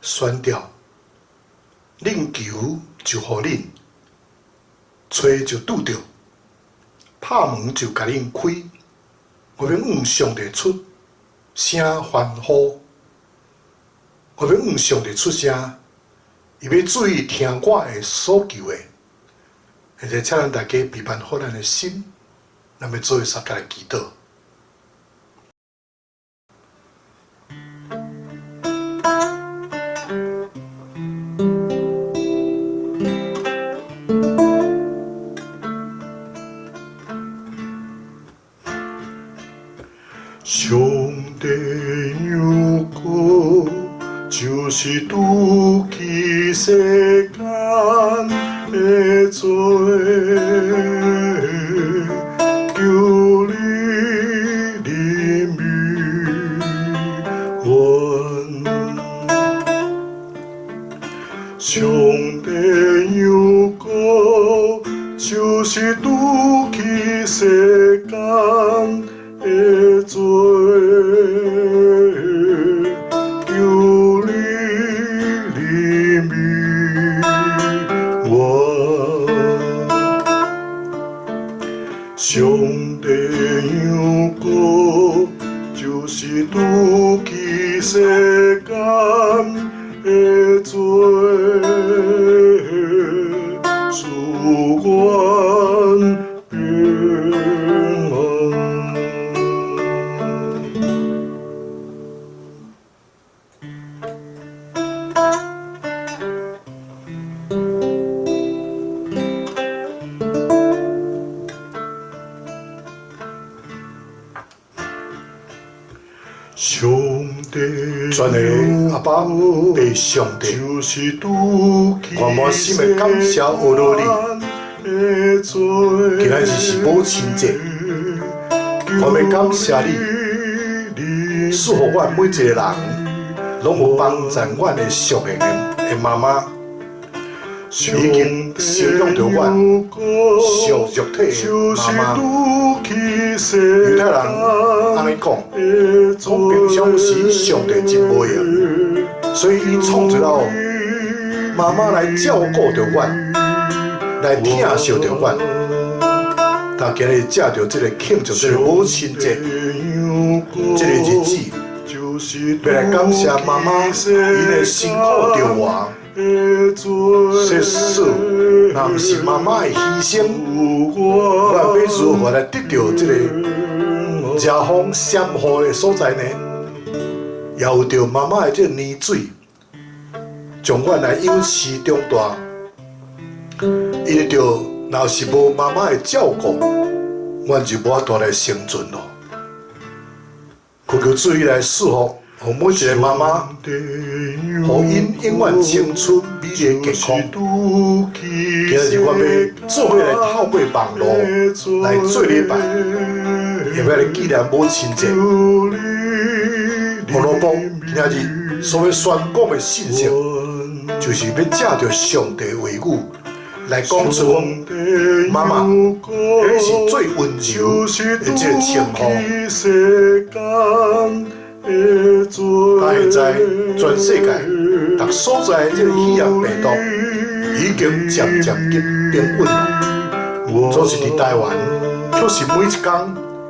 宣调，恁求就予恁，揣就拄著，拍门就共恁开。我欲向上帝出聲歡呼，我欲向上帝出聲，伊欲注意聽我的所求的。現在請咱大家備辦好咱的心，咱欲做伙相共來祈禱。上帝羊羔就是除去世間的罪，求你憐憫阮。上帝羊羔就是除去世間的罪，求你憐憫阮。上帝羊羔就是除去世間的罪，賜阮平安。上帝全的阿爸父上帝，就是除去我滿心的感謝阿羅你。今今仔日是母親節，我欲感謝你，賜予阮每一個人，攏有幫贊阮的屬靈的媽媽，以及生養著阮屬肉體的媽媽。猶太人按呢講，講平常時上帝真無閒，所以伊創造了媽媽來照顧著阮，來疼惜著阮。但今日藉著這個慶祝這個母親節這個日子，欲來感謝媽媽𪜶的辛苦著我。說實，若毋是媽媽的犧牲，阮欲如何來得著這個遮風閃雨的所在呢？也有著媽媽的這個奶水，將阮來養飼長大。因為著若是無媽媽的照顧，阮就無法度來生存囉。懇求主伊來賜福，予每一個媽媽，予𪜶永遠青春美麗健康。今仔日我欲做伙來透過網路來做禮拜，也欲來紀念母親節。胡蘿蔔今仔日所欲宣講的信息，就是欲藉著上帝話語來講出講媽媽，彼是最溫柔的這個稱呼。但現在全世界逐所在這個肺炎病毒已經漸漸緊平穩咯，總是佇台灣，卻是每一工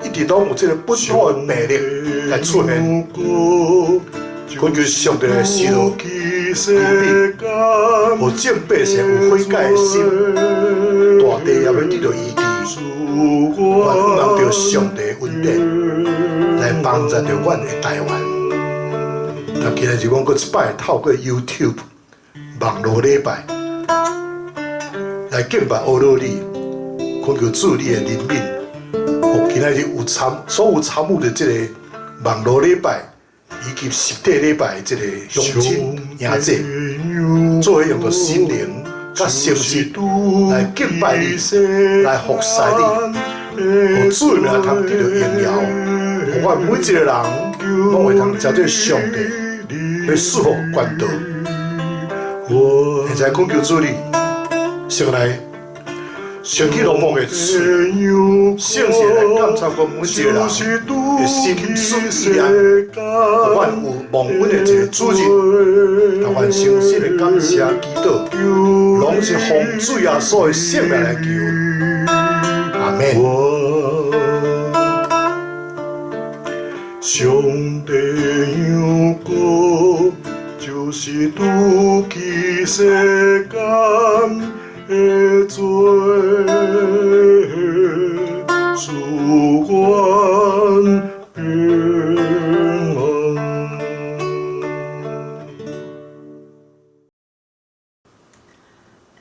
一直攏有這個本土的病例來出現。懇求上帝來施予憐憫，予眾百姓有悔改的心，大地也欲得著醫治。愿仰望著上帝的恩典來幫助著阮的台灣。那今仔日阮閣一擺透過 YouTube 網路禮拜來敬拜阿羅你，懇求主你的憐憫，予今仔日有參所有參與的這個網路禮拜以及實體禮拜的這個鄉親兄弟，做伙用著心靈佮誠實來敬拜你，來服侍你，予主的名通得著榮耀，予阮每一個人攏會通成做上帝欲賜福管道。現在懇求主你，先來先去羅夢的喙，聖神來監察阮每一個人的心思意念，予阮有蒙恩的一個主日，予阮誠心的感謝祈禱，攏是奉主耶穌的聖名來求，阿們。上帝羊羔就是除去世間的罪，賜阮平安。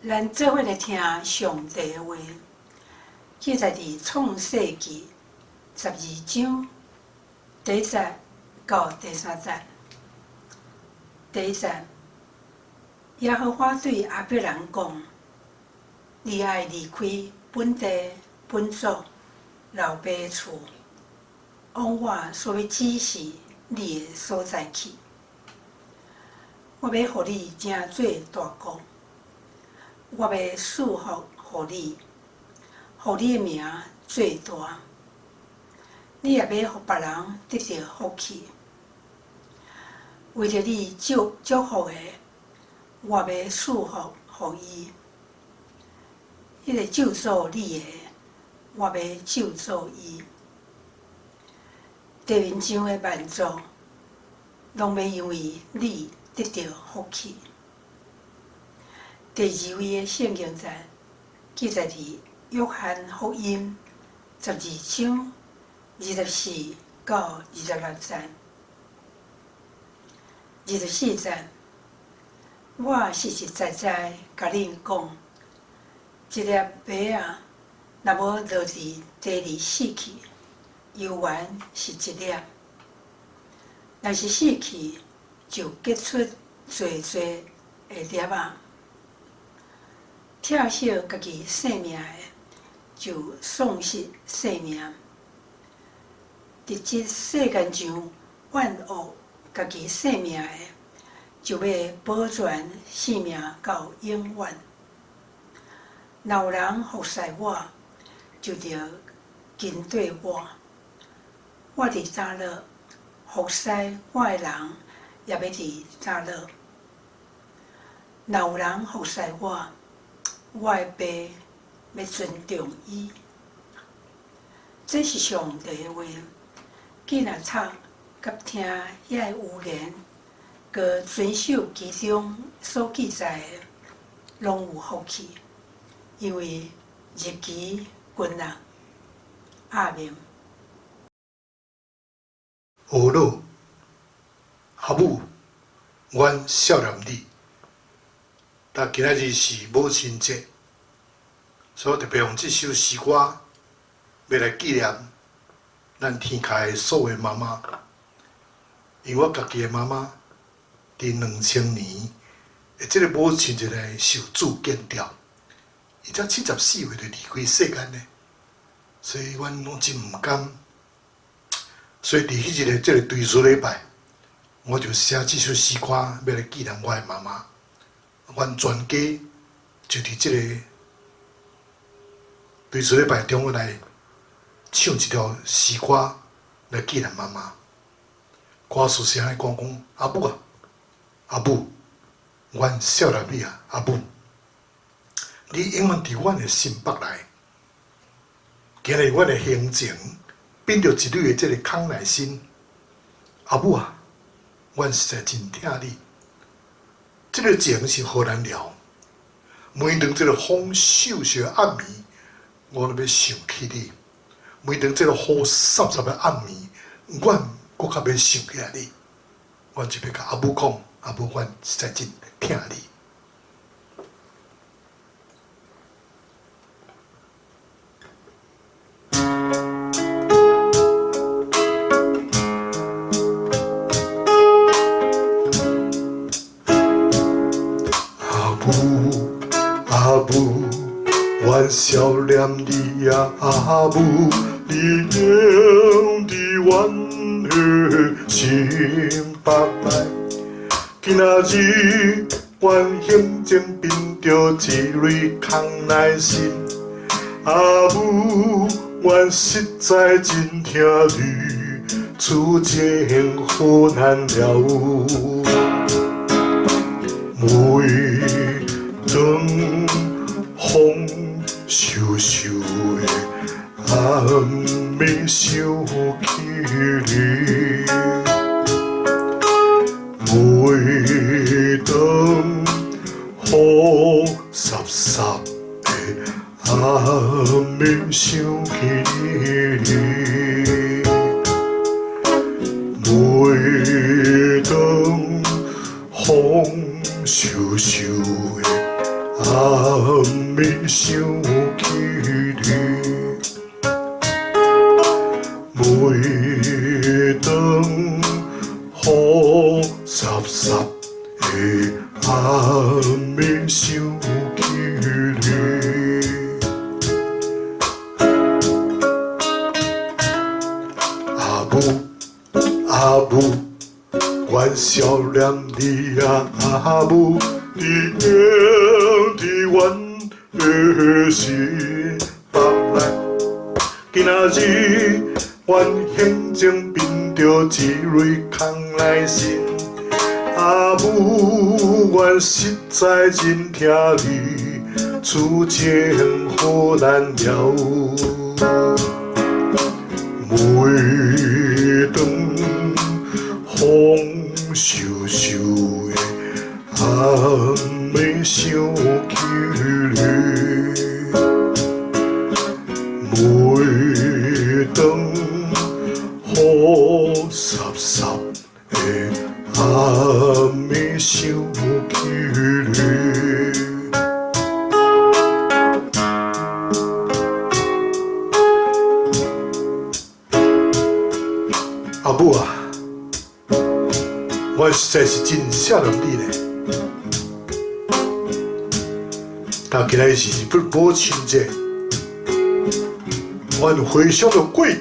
咱做伙來聽上帝的話，記載佇創世記12章第一節到第三節。第一節，耶和華對亞伯蘭講：你愛離開本地、本族、老爸厝，往我所欲指示你的所在去。我欲予你成做大國，我欲賜福予你，予你的名做大。你也欲予別人得著福氣。為著你祝祝福的，我欲賜福予伊；彼个咒詛你的，我欲咒詛伊。地面上的萬族，攏欲因為你得著福氣。第二位的聖經節記載佇約翰福音12章24到26節。24節，我實實在在共恁講，一粒麥仔若無落佇地裡死去，猶原是一粒；若是死去，就結出濟濟的粒仔。疼惜家己性命的，就喪失性命；佇這世間上怨惡家己性命的，就欲保全性命到永遠。若有人服侍我，就著跟綴我。我佇佗落，服侍我的人也欲佇佗落。若有人服侍我，我的爸欲尊重伊。這是上帝的話，囝若讀佮聽遐个預言，閣遵守其中所記載的，攏有福氣，因為日期近啊。阿們。阿老，阿母，阮少年你。但今仔日是母親節，所以特別用這首詩歌，欲來紀念咱天下的所有媽媽。因為我家己的媽媽，佇2000年的這個母親節來受主見調，伊才74歲就離開世間呢，所以阮攏真毋甘。所以佇彼一个這個追思禮拜，我就寫這首詩歌，欲來紀念我的媽媽。阮全家就佇這個追思禮拜中，來唱這條詩歌來紀念媽媽。歌詞是按呢講講：阿母啊，阿母，阮少年你啊，阿母，你永遠佇阮的心腹內。今日阮的胸前變著一蕊的這個康乃馨。阿母啊，阮實在真疼你。這个情是荷蘭寮。每當這个風秀雪暗暝，我欲想起你。每當這个雨潲潲的暗暝，阮閣較欲想起來你，阮就欲共阿母講，阿母，阮實在真疼你。阿母，阿母，阮想念你啊，阿母，你永佇阮的心腹內。今仔日，阮胸前貧著一蕊空來心，阿母，阮實在真疼你，此情何難了。每當風溼溼的暗暝想起你，每當雨潲潲的暗暝想起你，每當風溼溼的暗暝想起你，每當雨潲潲的暗暝想起你。阿母，阿母，阮想念你啊，阿母，你永佇阮的心腹內。今仔日，阮胸前貧著一蕊空來信，阿母，阮實在真疼你，此情何難了。每當風溼溼的暗暝想起你，每當雨潲潲的暗暝想起你。阿母啊，我實在是真想念你咧。但今仔日是母親節，阮回想著過去，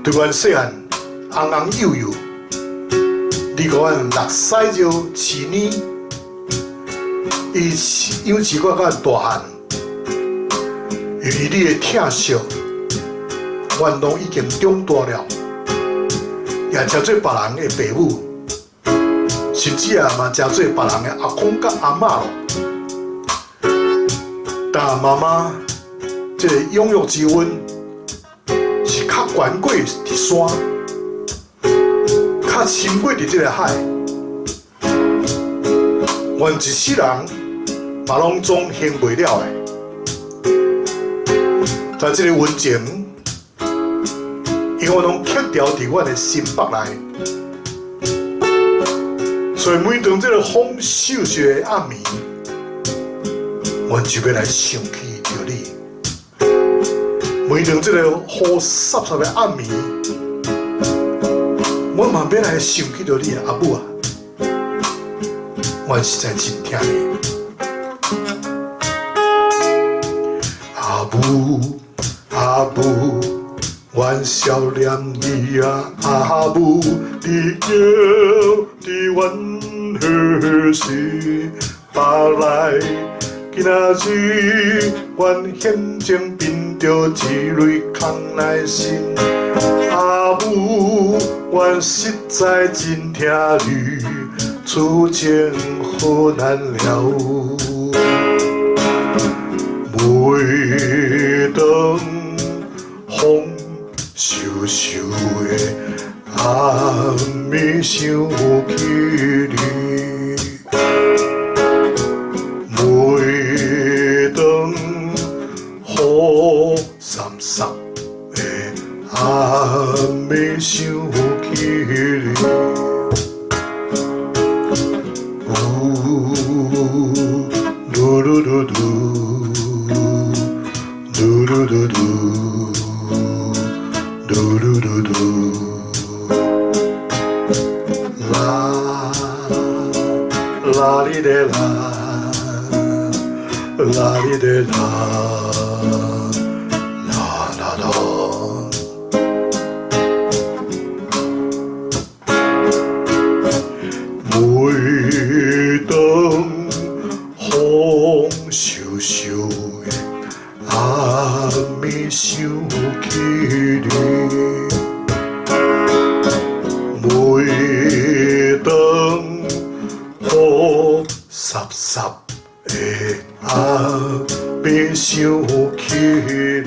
對阮細漢尪尪幼幼，你予阮六屎尿飼奶，伊養飼我到大漢，由於你的疼惜，阮攏已經長大了，也成做別人的爸母，甚至啊嘛成做別人的阿公佮阿嬤囉。但媽媽這個養育之恩是較懸過佇山，較深過佇這个海。阮一世人嘛攏總還袂了的。但這个溫情，永遠攏刻牢佇阮的心腹內。所以每當這个風溼溼的暗暝，阮就欲來想起著你。每當這个雨潲潲的暗暝，我嘛欲來想起著你，阿母啊，阮實在真疼你。阿母，阿母，阮想念你啊，阿母，你永佇阮的心腹內。今仔日，阮胸前貧著一蕊空來信，阿母，阮實在真疼你，此情何難了。每當風溼溼的暗暝想起你，每當雨濕的暗暝想起你。呜，噜噜噜噜，噜噜噜噜，噜噜噜噜，啦啦哩嘞啦，啦哩嘞啦，啦啦啦。每當風咻咻的暗暝想起你，每當雨濕濕的暗暝想起你。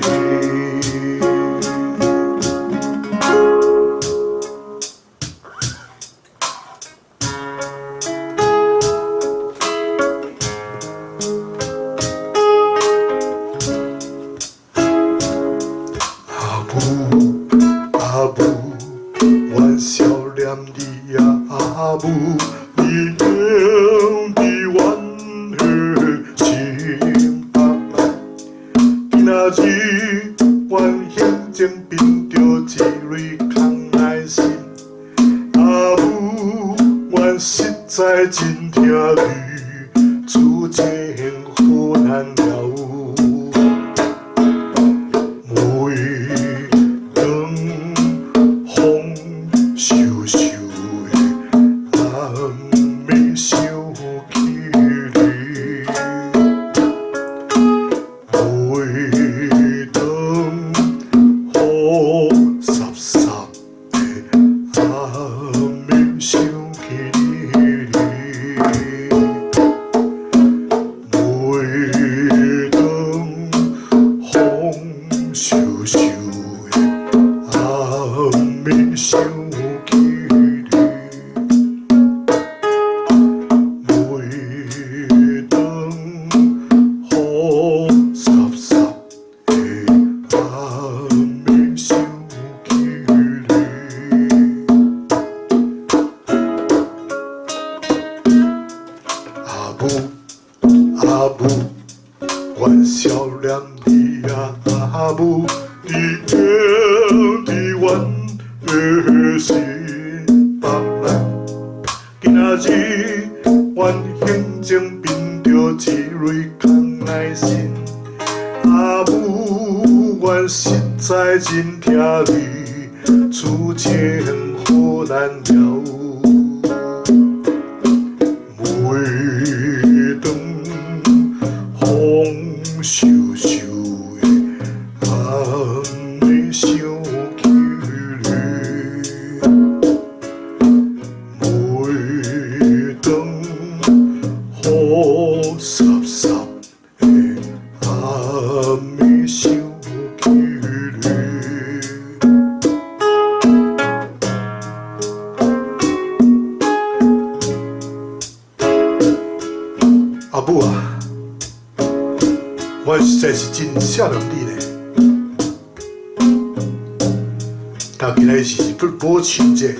阿母，阿母，阮少念你啊，阿母，你永佇阮的心腹內。今仔日阮胸前鬢著一蕊空內心，阿母，阮實在真疼你，此情好難了。每當風咻咻的暗暝想起你，每當雨濕濕的暗暝想起你，每當風咻咻的暗暝想起你，每當雨濕濕的暗暝想起你。阿母，阿母，阮少念你啊，阿母，你永佇阮的心腹內。今仔日阮胸前鬢著一蕊空內心，阿母，阮實在真疼你，此情好難了。每當風咻咻的暗暝想起你，每當雨濕濕的暗暝想起你。阿母啊，我實在是真想念你咧。但今仔是母親節，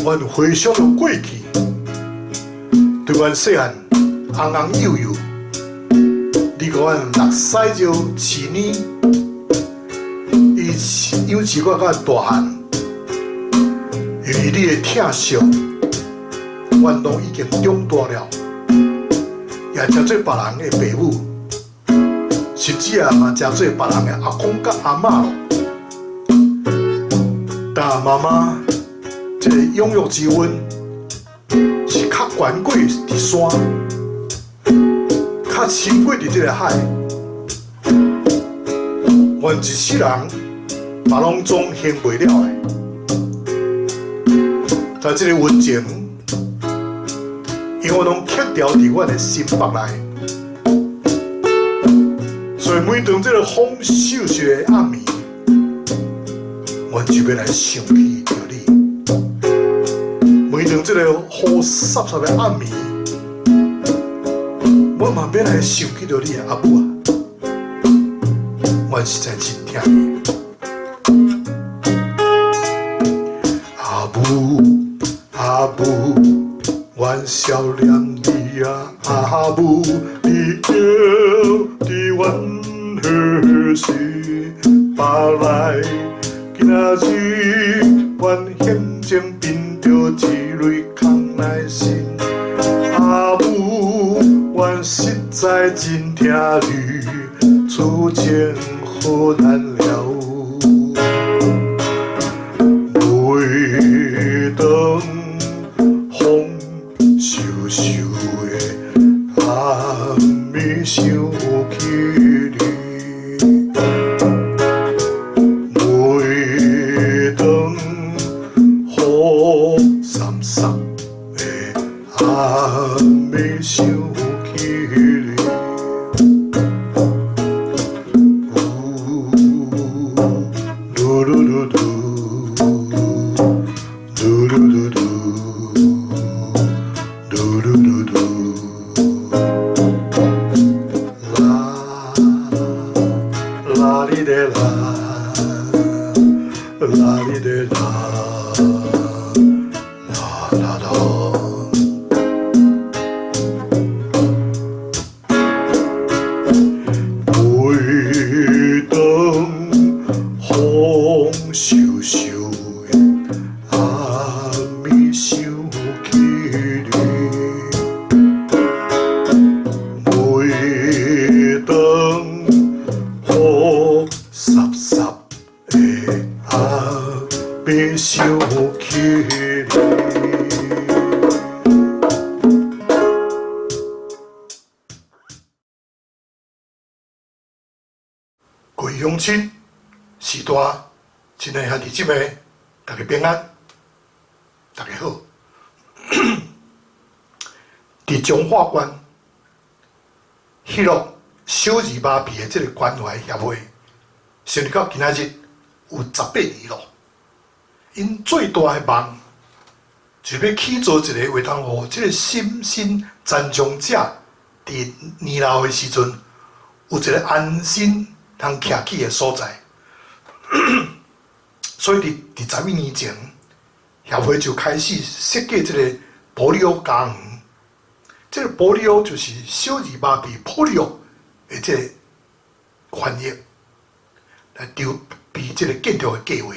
阮回想著過去，對阮細漢尪尪幼幼，你予阮六屎尿飼奶，伊養飼我到大漢，由於你的疼惜，阮攏已經長大了，也成做別人的爸母，甚至啊嘛成做別人的阿公佮阿嬤咯。但媽媽這个養育之恩是較懸過佇山，較深過佇這个海。阮一世人嘛攏總還袂了的。但這个溫情，永遠攏刻牢佇阮的心腹內。所以每當這个風咻咻的暗暝，阮就欲來想起著你。每當這個雨濕濕的暗暝，我嘛欲來想起著你的阿母啊。阮實在真疼你。阿母，阿母，阮少念你啊，阿母，你叫佇阮何時百來？今仔日阮險情變著一蕊空來心，阿母，阮實在真疼你，此情何難了。每當風嗖嗖的暗暝想起你，每當雨潲潲的暗暝想起你。嚕嚕嚕嚕，嚕嚕嚕嚕，嚕嚕嚕嚕，啦啦哩咧啦，啦哩咧啦，啦啦啦。每當風嗖嗖的暗暝想起你，每當雨潲潲的暗暝想起你。各位鄉親、序大、親愛兄弟姊妹，大家平安，大家好。佇彰化縣，彼樂小兒麻痺的這个關懷協會，成立到今仔日有18年咯。𪜶最大的夢，就是欲起造一个會當予這个心身殘障者佇年老的時陣，有一个安心通徛起的所在。所以佇11年前，協會就開始設計這个保利奧家園。這个保利奧就是小兒麻痺 polio 的這个翻譯，來籌備這个建築的計劃。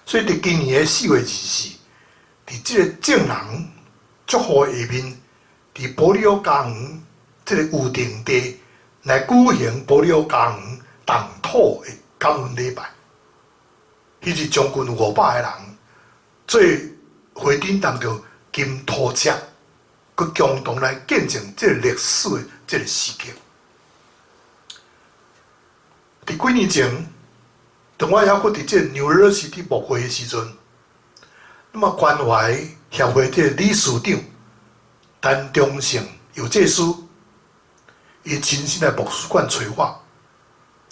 所以佇今年的4月24，佇這个眾人祝福下面，佇保利奧家園這个預定地來舉行保利奧家園動土的感恩禮拜。彼日將近有500个人做會頂當著金土車，閣共同來見證這個歷史的這個時刻。佇幾年前，當我猶閣佇這個紐約市佇牧會的時陣，那麼關懷協會這個理事長陳忠勝藥劑師，伊親身來牧師館揣我，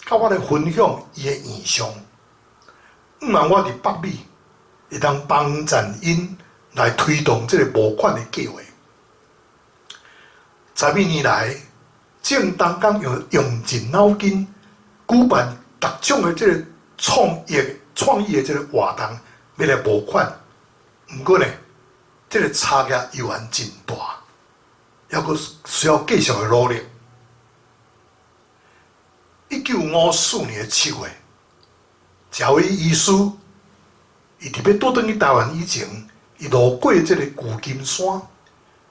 佮我來分享伊的異象。毋望我佇北美會當幫贊𪜶來推動這個募款的計劃。11年來，正當講用盡腦筋舉辦各種的這個創意的這個活動，欲來募款。毋過呢，這个差額猶原真大，猶閣需要繼續的努力。1954年的7月，謝偉醫師伊佇欲倒轉去台灣以前，伊路過這个舊金山，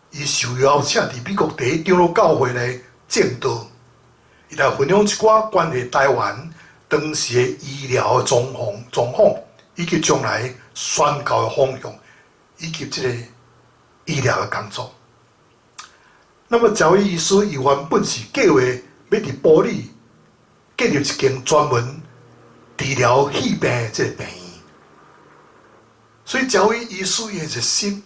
伊受邀請佇美國第一長老教會來證道，伊來分享一寡關於台灣當時的醫療的狀況，以及將來宣教的方向，以及這个醫療的工作。那麼，謝偉醫師伊原本是計劃欲佇埔里建立一間專門治療肺病的這个病院，所以謝偉醫師伊的熱心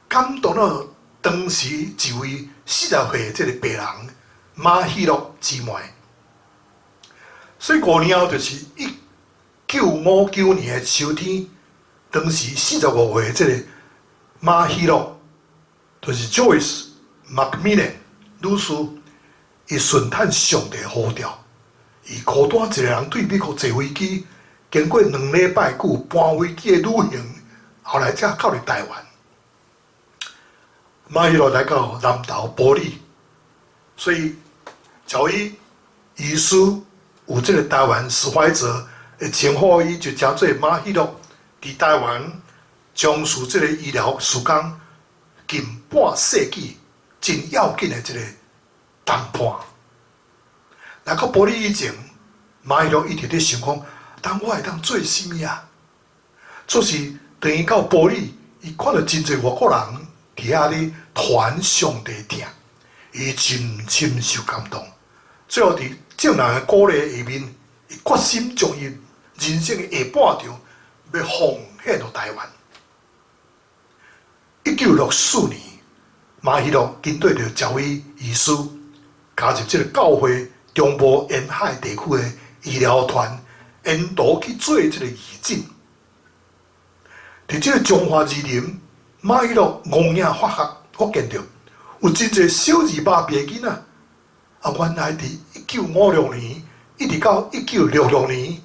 感動了當時一位40歲的這个白人馬希諾姊妹。所以5年後就是1959年的秋天，當時45歲的這个馬希諾，就是 Joyce McMillan 女士，伊順趁上帝呼召，伊孤單一个人對美國坐飛機，經過2禮拜久搬飛機的旅行，後來才到佇台灣。馬希諾來到南投埔里，所以喬伊醫師有這个台灣史懷哲的稱呼，伊就稱做馬希諾。佇台灣從事這个醫療事工近半世紀，真要緊的一个同伴。來到埔里以前，馬希諾一直佇想講，當我會當做啥物啊？就是當伊到埔里，伊看著真濟外國人佇遐咧傳上帝疼，伊深深受感動。最後佇眾人的鼓勵下面，伊決心將伊人生的下半場欲奉獻予台灣。1964年，馬希諾跟綴著喬伊醫師加入這个教會中部沿海地區的醫療團，沿途去做這个義診。佇這个彰化二林，馬希諾戇影發現著有真濟小兒麻痺的囡仔。啊，原來佇1956年一直到1966年，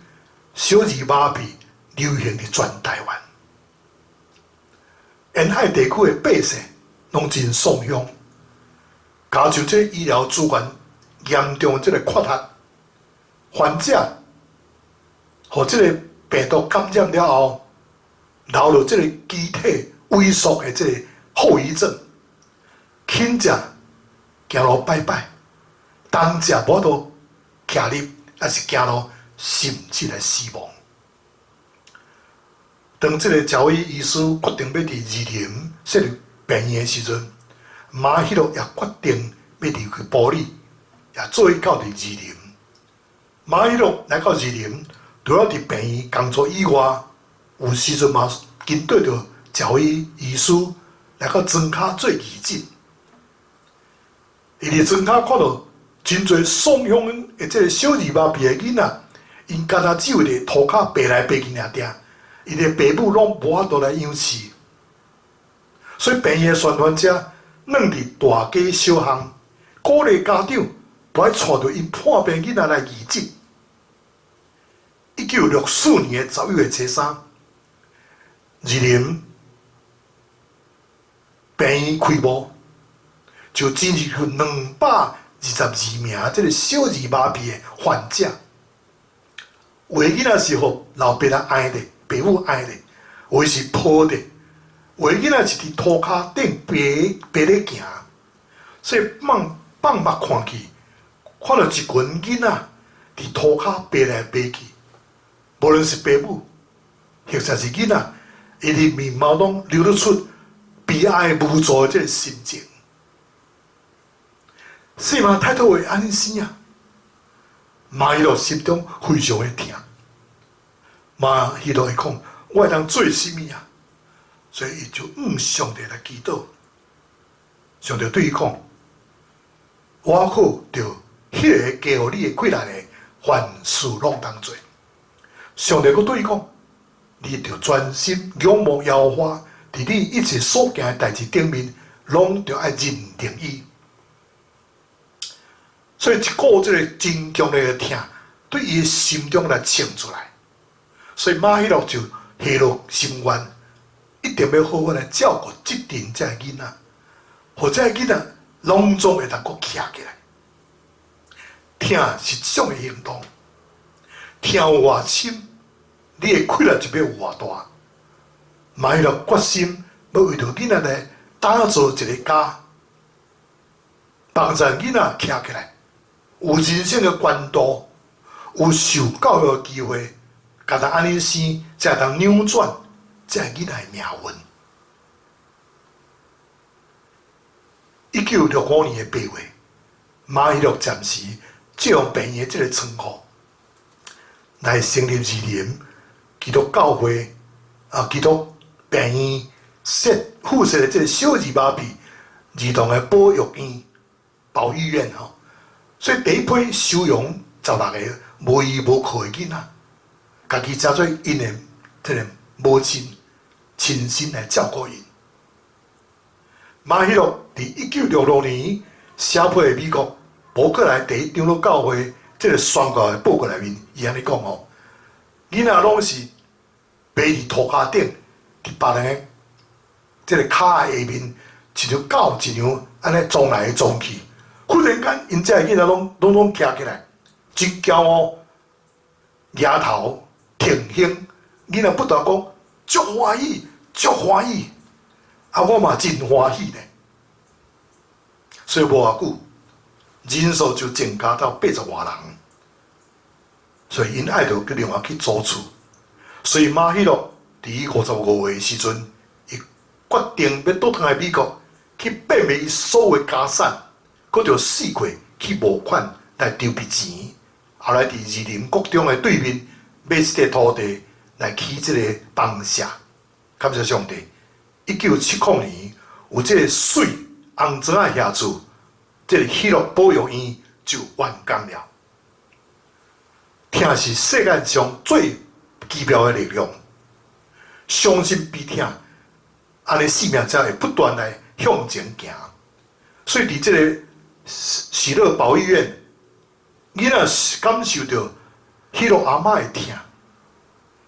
小兒麻痺流行佇全台灣。沿海地區的百姓攏真喪鄉，加上這醫療資源嚴重這个缺乏，患者予這个病毒感染了後，留落這个肌體萎縮的這个後遺症，輕者行路擺擺，重者無法度徛立，抑是行路，甚至來死亡。當這个喬伊醫師決定欲佇二林設立病院的時陣，馬希諾也決定欲離開埔里，也做伙到佇二林。馬希諾來到二林，除了佇病院工作以外，有時陣嘛跟綴著喬伊醫師來到莊跤做義診。伊佇莊跤看著真濟喪鄉的這个小兒麻痺的囡仔，𪜶敢若只有佇塗跤爬來爬去爾爾，𪜶的爸母攏無法度來養飼，所以病院的宣傳車轉佇大街小巷，鼓勵家長都愛帶著𪜶破病囡仔來義診。1964年的11月初3，二林病院開幕，就進入去222名這个小兒麻痺的患者。有的囡仔是予老爸來按的，爸母按的；有的是抱的，有的囡仔是佇塗跤頂爬爬咧行。所以放放目看去，看著一群囡仔佇塗跤爬來爬去，無論是爸母或者是囡仔，𪜶的面貌攏流露出悲哀無助的這个心情。生命態度會按呢生啊？馬希諾心中非常的疼。馬希諾會講：我會當做啥物啊？所以伊就向上帝來祈禱。上帝對伊講：我靠著彼个加予你的氣力的，凡事攏當做。上帝閣對伊講：你著專心仰望耶和華，佇你一切所行的代誌頂面，攏著愛認定伊。所以一股這个真強烈的疼，對伊的心中來衝出來。所以馬希諾就下落心願，一定欲好好來照顧這陣這个囡仔，予這个囡仔攏總會當閣徛起來。疼是一種的行動，疼有偌深，你的氣力就欲有偌大。馬希諾決心欲為著囡仔來打造一个家，幫助囡仔徛起來，有人生的懸途，有受教育的機會，敢若按呢生，才會當扭轉這个囡仔的命運。1965年的8月，馬希諾暫時借用病院的這个倉庫，來成立二林基督教會啊，基督病院設附設的這个小兒麻痺兒童的保育院、保育院吼。所以第一批收容16個無依無靠的囡仔，家己成做𪜶的這个母親，親身來照顧𪜶。馬希諾佇1966年寫批的美國伯克萊第一長老教會這个宣告的報告內面，伊按呢講吼，囡仔攏是爬佇塗跤頂，佇別人的這个跤下面，親像狗一樣按呢撞來撞去。忽然間，𪜶這个囡仔攏徛起來，真驕傲，額頭挺胸，囡仔不斷講足歡喜，足歡喜，啊，我嘛真歡喜咧。所以無偌久，人數就增加到80外人，所以𪜶愛著閣另外去租厝。所以馬希諾佇伊55歲時陣，伊決定欲倒轉來美國去變賣伊所有家產，閣著四處去募款來籌筆錢。後來佇二林國中的對面買一塊土地來起這个房舍。感謝上帝，1970年有這个媠紅磚仔協助，這个喜樂保育院就完工了。疼是世界上最奇妙的力量，相信悲疼，按呢生命才會不斷來向前行。所以佇這个喜樂保育院，囡仔感受著喜樂阿嬤的疼，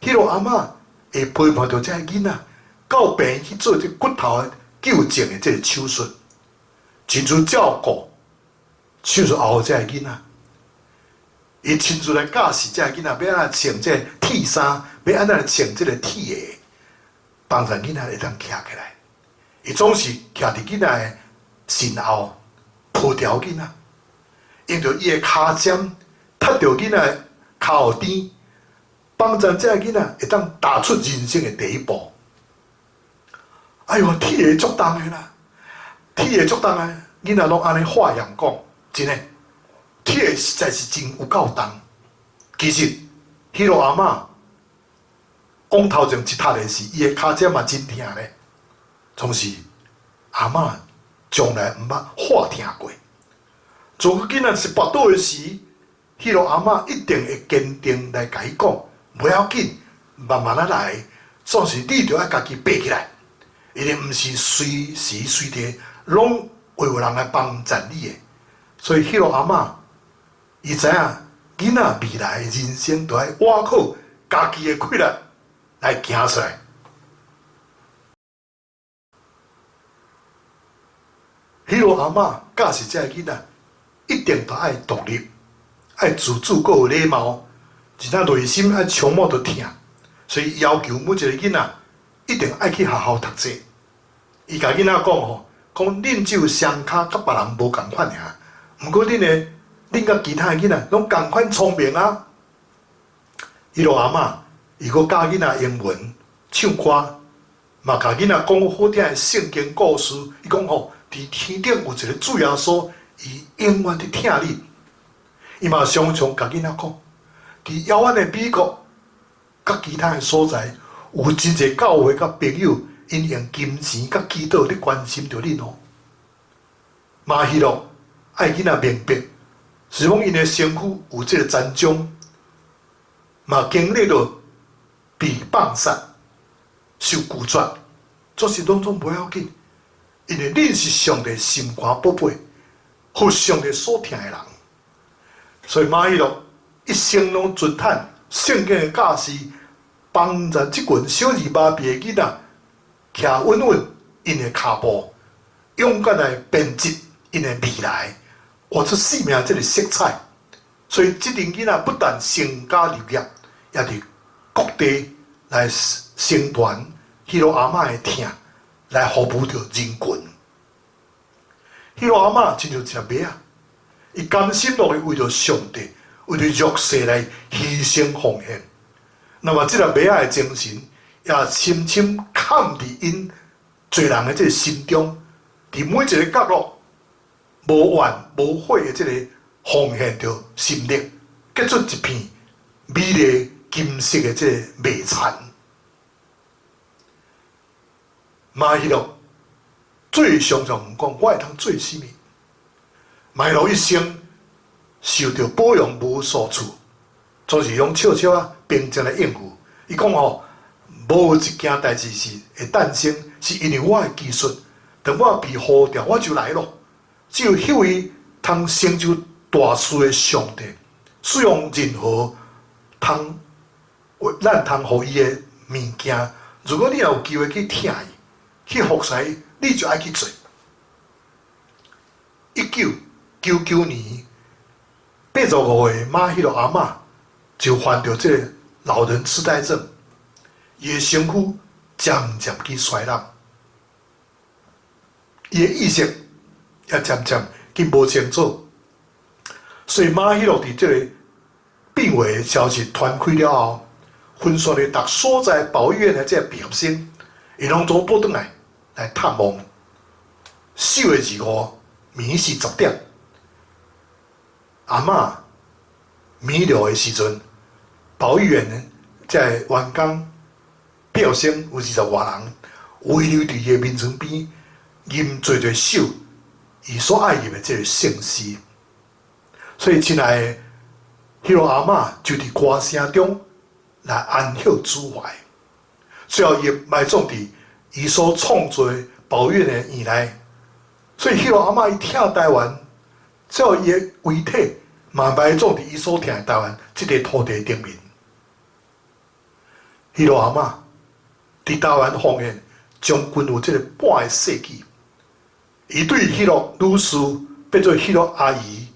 喜樂阿嬤會陪伴著這个囡仔到病院去做這骨頭的矯正的這个手術，親自照顧手術後這个囡仔，伊親自來教示這个囡仔欲按怎穿這个鐵衫，欲按怎來穿這个鐵鞋，幫助囡仔會當徛起來。伊總是徛佇囡仔的身後，抱牢囡仔，用著伊的跤尖踢著囡仔的跤後墊，幫助這个囡仔會當踏出人生的第一步。哎喲，鐵鞋足重的啦，鐵鞋足重的，囡仔攏按呢發言講，真的，鐵鞋實在是真有夠重。其實，彼落阿嬤往頭前一踢的時，伊的跤尖嘛真疼咧。總是阿嬤從來毋捌喊疼過。如果囡仔是跋倒的時，彼落阿嬤一定會堅定來共伊講，無要緊，慢慢仔來，總是你著愛家己爬起來。因為毋是隨時隨地攏會有人來幫助你的，所以彼落阿嬤伊知影囡仔未來的人生著愛倚靠家己的氣力來行出來。彼落阿嬤教示這个囡仔，一定著愛獨立，愛自主，閣有禮貌，而且內心愛充滿著疼，所以要求每一个囡仔一定愛去學校讀冊。伊共囡仔講吼，講恁只有雙跤佮別人無仝款爾，毋過恁的恁佮其他的囡仔攏仝款聰明啊。彼落阿嬤，伊閣教囡仔英文、唱歌，嘛共囡仔講好聽的聖經故事。伊講吼，佇天頂有一个主耶穌，伊永遠佇疼你。伊嘛常常共囡仔講，佇遙遠的美國，佮其他的所在，有真濟教會佮朋友。𪜶用金錢佮祈禱咧關心著恁哦。馬希諾愛囡仔明白，是講𪜶的身軀有這个殘障，嘛經歷著被放殺、受拒絕，做事攏總無要緊，因為恁是上帝心肝寶貝，予上帝所疼的人。所以馬希諾一生攏遵行聖經的教示，幫助這群小兒麻痹的囡仔。徛穩穩𪜶的跤步，勇敢來編織𪜶的未來，活出生命這个色彩。所以，這陣囡仔不但成家立業，也佇各地來宣傳彼落阿嬤的疼，來服務著人群。彼落阿嬤親像一隻馬仔，伊甘心樂意為著上帝，為著弱勢來犧牲奉獻。那麼，這個馬仔的精神，也深深崁佇𪜶濟人的這个心中，佇每一个角落，無怨無悔的這个奉獻著心力，結出一片美麗金色的這个麥田。馬希諾最常常問講，我會當做啥物？馬希諾一生受著保養無數次，總是用笑笑仔平靜來應付。伊講吼，無一件代誌是會誕生，是因為我的技術。當我被呼召，我就來咯。只有彼位通成就大事的上帝，使用任何通咱通予伊的物件。如果你若有機會去疼伊，去服侍伊，你就愛去做。1999年，85歲馬彼樂阿嬤就患著這个老人痴呆症，伊的身軀漸漸去衰老，伊的意識也漸漸去無清楚。所以馬彼樂佇這个病危的消息傳開了後，分散佇逐所在保育院的這个畢業生，伊攏總倒轉來來探望。4月25，暝時10點，阿嬤彌留的時陣，保育院這个員工畢業生有20外人，圍留佇伊的眠床邊，吟濟濟首伊所愛吟的這个聖詩。所以，親愛的彼樂阿嬤就佇歌聲中來安歇主懷。最後，伊埋葬佇伊所創造的保育院的院內。所以，彼樂阿嬤伊疼台灣，最後伊的遺體嘛埋葬佇伊所疼的台灣這个土地頂面。彼樂阿嬤佇台灣奉獻將近有這个半个世紀。伊對彼樂女士變做彼樂阿姨，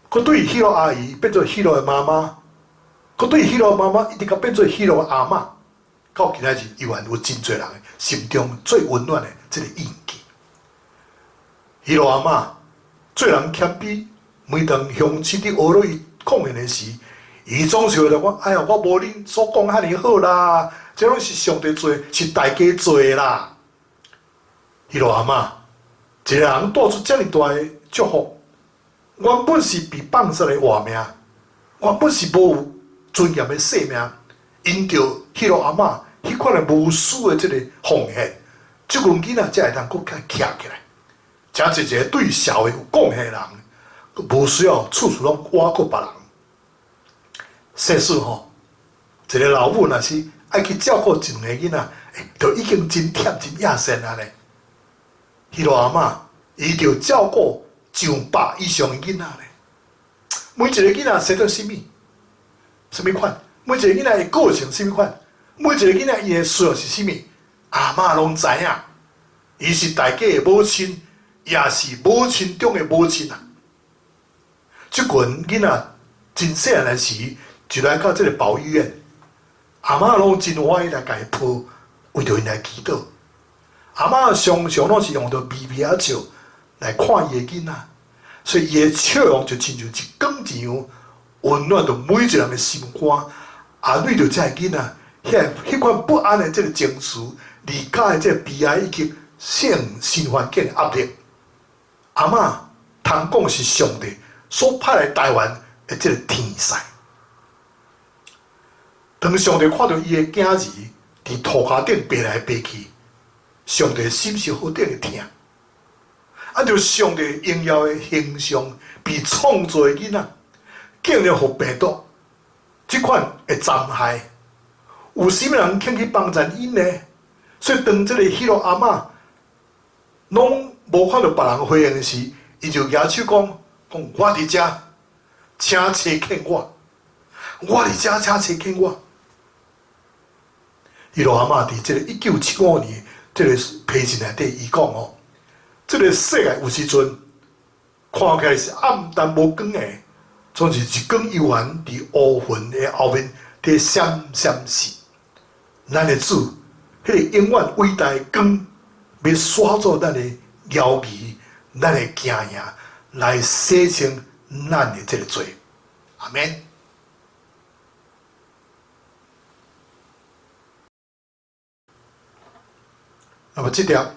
閣對彼樂阿姨變做彼樂的媽媽，閣對彼樂媽媽一直到變做彼樂的阿嬤，到今仔日猶原有真濟人心中最溫暖的這个印記。彼樂阿嬤做人謙卑，每當鄉親佇呵咾伊貢獻的時，伊總是會來講：“哎喲，我無恁所講遐爾好啦，這攏是上帝做，是大家做的啦。”彼樂阿嬤一个人帶出遮爾大的祝福，原本是被放殺的活命，原本是無有尊嚴的性命，因著彼樂阿嬤彼款的無私的這个奉獻，這群囡仔才會當閣較徛起來。誠濟一个對社會有貢獻的人，無需要處處攏倚靠別人。世事吼，一个老母若是愛去照顧一兩个囡仔，欸，就已經真忝真野神啊咧。彼樂阿嬤，伊就照顧上百以上的囡仔咧。每一个囡仔生做啥物？啥物款？每一个囡仔的個性啥物款？每一个囡仔伊的需要是啥物？阿嬤攏知影。伊是大家的母親，也是母親中的母親啊！這群囡仔真細漢的時，就來到這个保育院，阿嬤攏真歡喜來共伊抱，為著𪜶來祈禱。阿嬤常常攏是用著微微仔笑來看伊的囡仔，所以伊的笑容就親像一光一樣，溫暖著每一个人的心肝，安慰著這个囡仔，遐彼款不安的這个情緒，離家的這个悲哀以及性新環境的壓力。阿嬤通講是上帝所派來台灣的這个天使。當上帝看著伊的囝兒佇塗跤頂爬來爬去，上帝心是何等的疼！按著上帝榮耀的形象被創造的囡仔，竟然予病毒這款的殘害，有啥物人肯去幫贊𪜶呢？所以當這个彼樂阿嬤攏無看著別人回應時，伊就舉手講：講我佇遮，請差遣我；我佇遮，請差遣我。彼樂阿嬤佇這个1975年這个批信內底，伊講哦，這个世界有時陣看起來是暗淡無光的，總是一光猶原佇烏雲的後面佇閃閃爍。咱的主，彼个永遠偉大的光，欲徙走咱的猶疑，咱的驚惶，來洗清咱的這个罪。阿們。那麼這條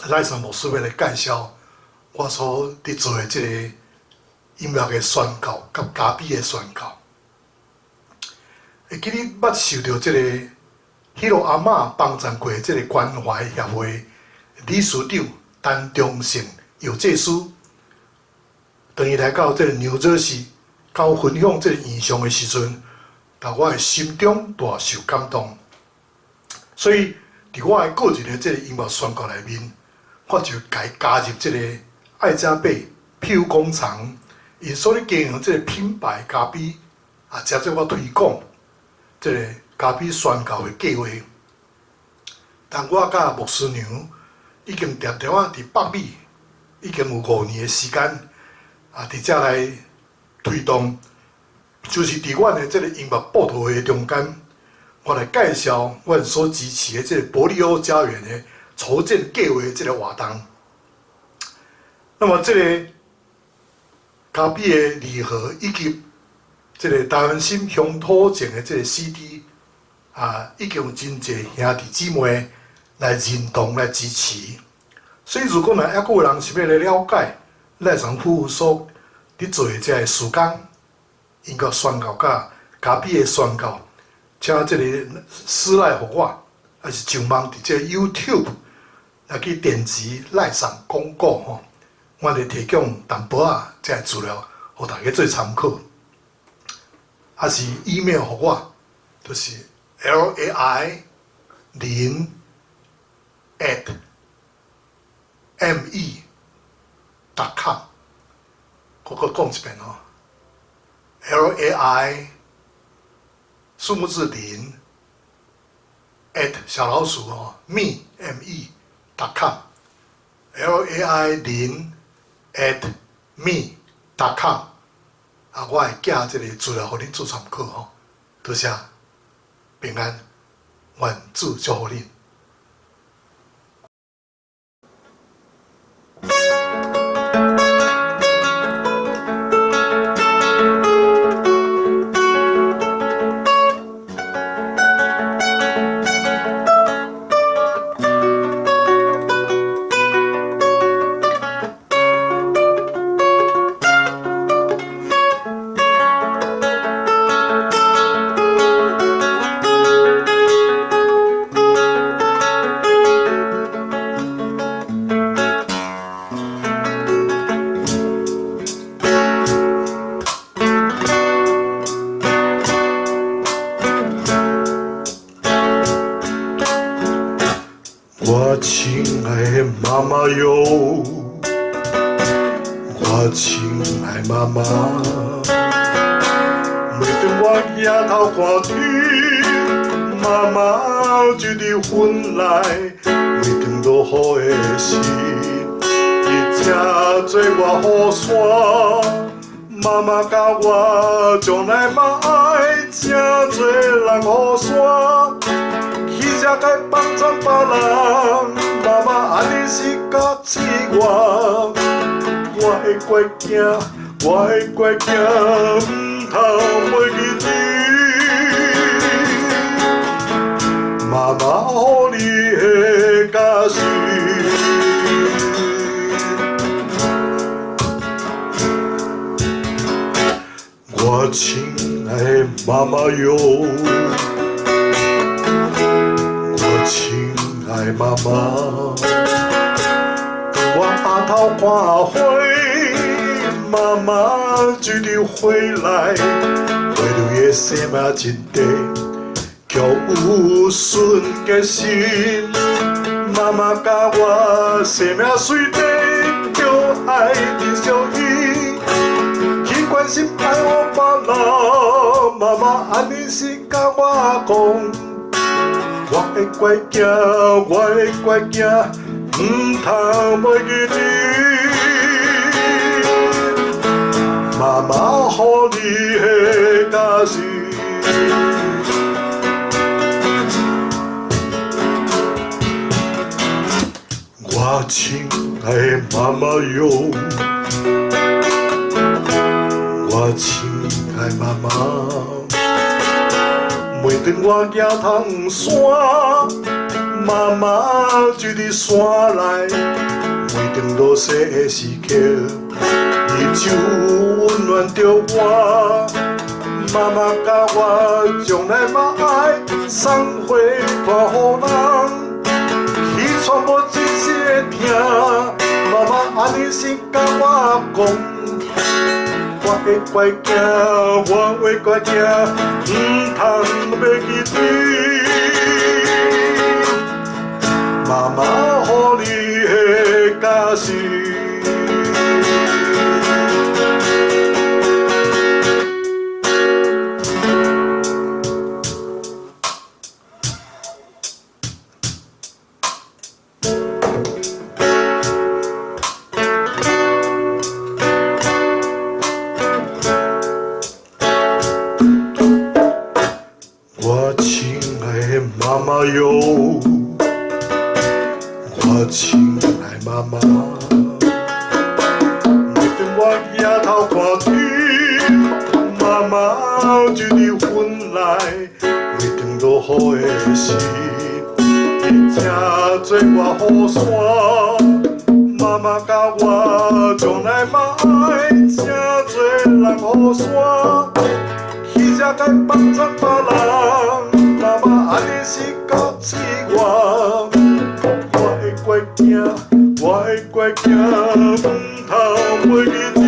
賴山牧師欲來介紹我所佇做的這個音樂的宣告佮加比的宣告。會記你捌受著這個彼樂阿嬤幫贊過這個關懷協會理事長陳忠勝藥劑師，當伊來到這個紐澤西，佮我分享這個異象的時陣，予我的心中大受感動。所以，佇我的個人的這個音樂宣告內面，我就共伊加入這個愛家貝庇護工廠 𪜶所咧經營這个品牌咖啡，啊，誠濟我推廣這个咖啡宣教的計劃。但我佮牧師娘已經定定仔佇北美，已經有5年的時間，啊，佇遮來推動，就是佇阮的這个音樂佈道會中間，我來介紹阮所支持的這个伯利歐家園的籌建計劃這个活動。那麼這个咖啡的禮盒以及這个台灣新鄉土種的這个 CD，啊，已經有真濟兄弟姊妹來認同來支持。所以如果若猶閣有人想欲來了解賴松夫婦所佇做的這个事工，音樂宣教佮咖啡的宣教，請這个私賴予我，抑是上網佇這个 YouTube 來去點擊賴松廣告吼，我會提供淡薄仔這个資料，予大家做參考。抑是 email 予我，就是 lai 林 @me.com。我閣講一遍哦，lai0@哦 me.com，lai林@me.com。啊，我會寄這个資料予恁做參考吼，多謝，平安，願主祝福恁。我親愛的媽媽喲，我親愛媽媽，每當我抬頭看天，媽媽就佇雲內。每當落雨的時，伊才做我雨傘。媽媽佮我將來嘛愛誠濟人雨傘。去食該幫贊別人，媽媽按呢是教起我。我的乖囝，我的乖囝，毋通袂記你。媽媽予你的教訓。我親愛的媽媽喲，我親愛媽媽，當我阿頭看花，媽媽就佇花內，花蕊的生命真短，卻有純潔心。媽媽教我生命雖短，著愛珍惜伊，去關心愛護別人。媽媽按呢是共我講。我的乖囝，我的乖囝，毋通袂記你。媽媽予你的教訓。我親愛的媽媽喲，我親愛媽媽。每當我行通山，媽媽就佇山內。每當落雪的時刻，伊就溫暖著我。媽媽教我將來嘛愛送花團予人，去傳播真實的疼。媽媽按呢是共我講。我的乖囝，我的乖囝，毋通袂記你。媽媽予你的教訓。頭看天，媽媽就佇雲內，每當落雨的時，伊正做我雨傘。媽媽佮我將來嘛愛正做人雨傘，去才該幫助別人。媽媽按呢是教醒我，我的乖囝，我的乖囝，毋通袂記你。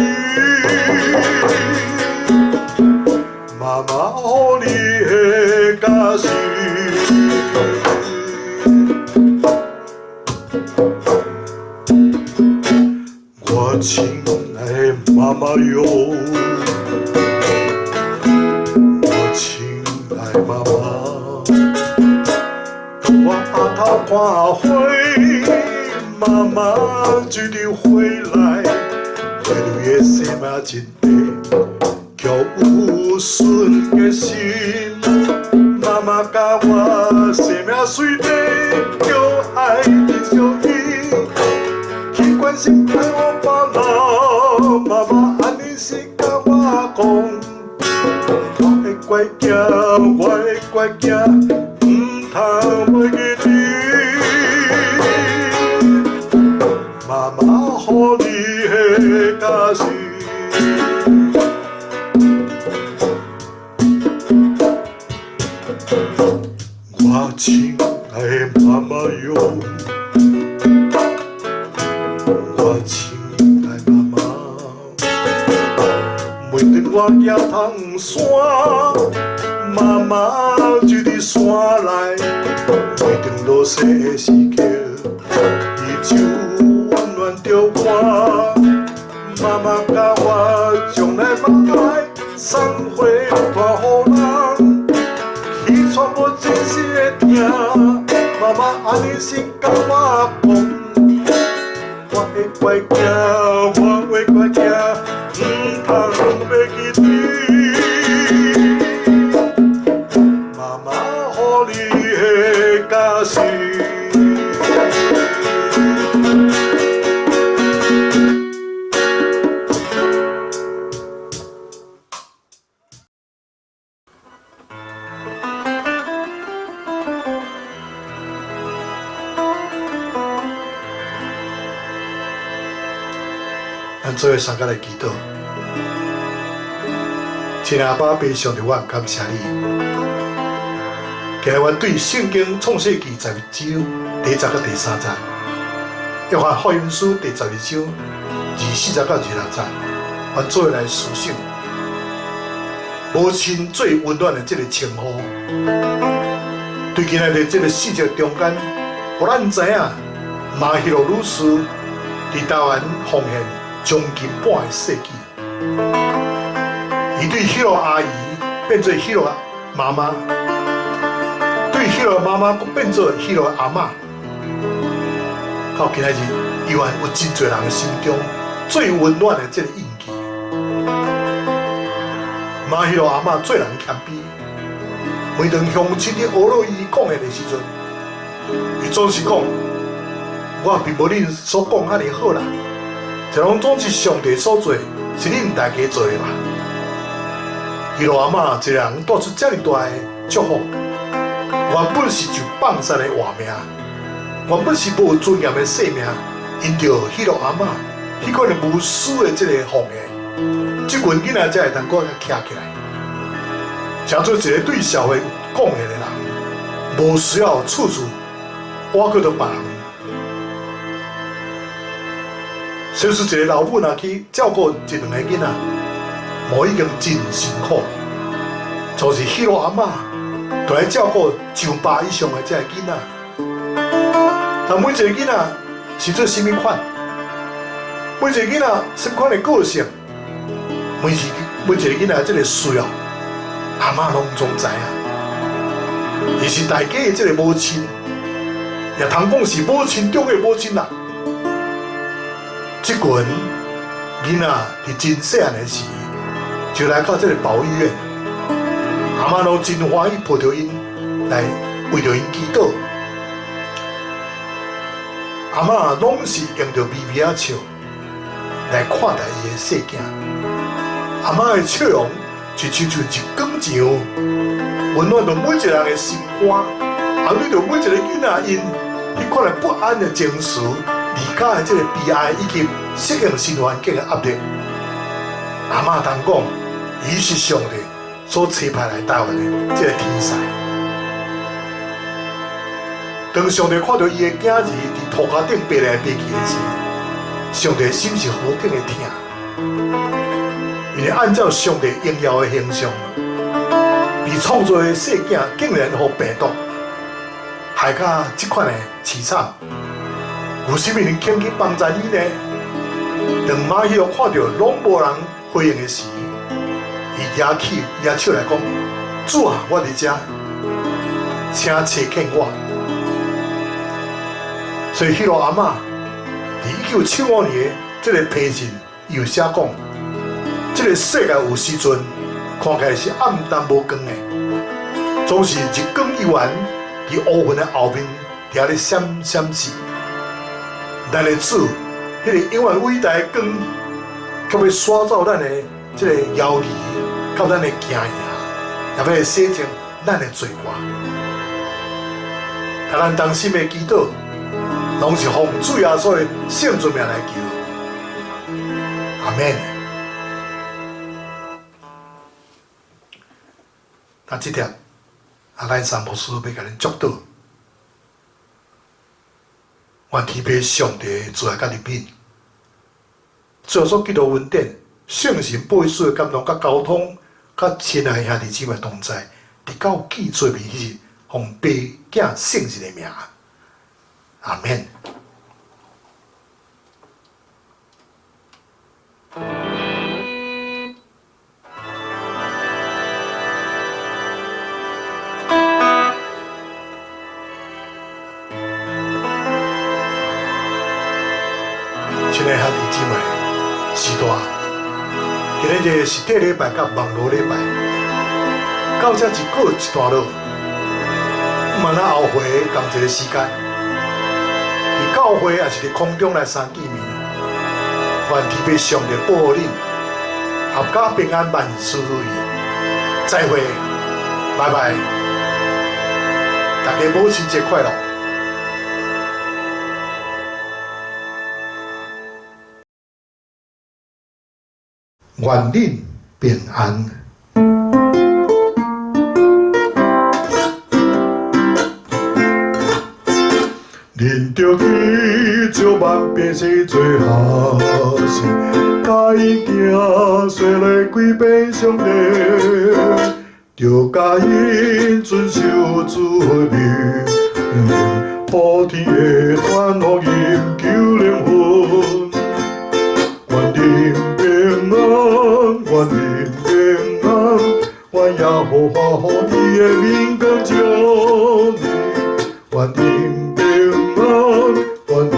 媽媽予你的教示。我親愛的媽媽喲，我親愛媽媽，當我阿頭看花，媽媽就佇花內，為了伊的生命真短，卻有順的心。媽媽教我生命雖短，著愛珍惜伊。去關心愛護別人，媽媽按呢是佮我講，我的乖囝，我的乖囝，毋通袂記你。媽媽予你的教示。我親愛的媽媽喲，我親愛媽媽，每當我行冬山，媽媽就佇山內，每當落雪的時刻，伊就溫暖著我。媽媽教我將來嘛愛送花帶予人，去傳播真實的疼。媽媽按呢是佮我講，我的乖囝，我的乖囝，毋通袂記你。媽媽予你的教示。咱做伙相共來祈禱，親愛的阿爸父上帝，我感謝你。今日我對聖經創世記十二章第一節到第三節，約翰福音書第十二章24節到26節，我做伙來思想母親最溫暖的這個稱呼。對今日的這個四節中間，予咱知影馬希洛女士佇台灣奉獻將近半個世紀，伊對彼個阿姨變做彼個媽媽，對彼個媽媽閣變做彼個阿嬤。到今仔日，依然有真濟人心中最溫暖的這個印記。馬希洛阿嬤做人謙卑，每當鄉親咧學落伊講的時陣，伊總是講：我並無恁所講遐爾好啦。這攏總是上帝所做，是恁大家做的啦。彼落阿嬤一個人帶出遮爾大的祝福，原本是就放散的活命，原本是無尊嚴的生命，因著彼落阿嬤彼款的無私的這個奉獻，這群囡仔才會當閣徛起來，成做一個對社會有貢獻的人，無需要處處挖過著別人。小說一個老母若去照顧一兩個囡仔，無已經真辛苦。就是彼落阿嬤，就來照顧上百以上的這个囡仔。但每一個囡仔是做啥物款？每一個囡仔啥物款的個性？每一個囡仔這個需要，阿嬤攏總知影。伊是大家的這個母親，也通講是母親中的母親啦。這群囡仔佇真細漢的時，就來到這個保育院，阿嬤攏真歡喜抱著𪜶來為著𪜶祈禱。阿嬤攏是用著微微仔笑來看待伊的細囝。阿嬤的笑容就親像日光一樣，溫暖著每一個人的心肝，安慰著每一個囡仔𪜶彼款的不安的情緒，離家的這个悲哀以及適應新環境的壓力。阿嬤通講，伊是上帝所差派來台灣的這个天使。當上帝看著伊的囝兒佇塗跤頂爬來爬去的時，上帝心是何等的疼。因為按照上帝榮耀的形象，被創造的細囝竟然予病毒害甲這款的淒慘，有啥物人肯去幫助你呢？當馬希諾看著攏無人回應的時，伊舉起伊的手來講：主啊，我佇遮，請差遣我。所以希諾阿嬤佇1975年的這个批信，伊有寫講：這个世界有時陣看起來是暗淡無光的，總是日光猶原佇烏雲的後面佇遐咧閃閃爍。咱的主，彼个永遠偉大的光，卻欲刷走咱的這个猶疑，佮咱的驚惶，也欲洗淨咱的罪過。但咱同心的祈禱，攏是奉主耶穌的聖尊名來求，阿們。那這帖，阿咱三牧師欲共恁祝禱，願天父上帝慈愛佮憐憫，主耶穌基督恩典、聖神保惠師的感動佮交通，佮親愛兄弟姊妹同在，直到見做面彼日，奉父子聖神的名，阿們。親愛兄弟姊妹，時代，今日這實體禮拜佮網路禮拜，到這一告一段落，毋通後悔仝一个時間，佇教會抑是佇空中來相見面，願天父上帝保護恁，闔家平安，萬事如意。再會，拜拜，大家母親節快樂。願恁平安。恁著去招萬百姓做學生，教𪜶行洗禮歸變上帝，著教𪜶遵守主的命令，普天的傳福音救靈魂。願恁平安，願恁平安，願耶和華予伊的面光照你，願恁平安，願恁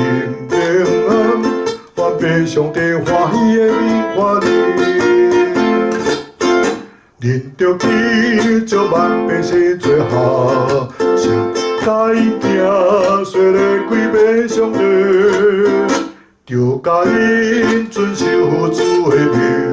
平安，願父上帝歡喜的面看你。恁著去招萬百姓做學生，教𪜶行洗禮歸變上帝，著教𪜶遵守主的命。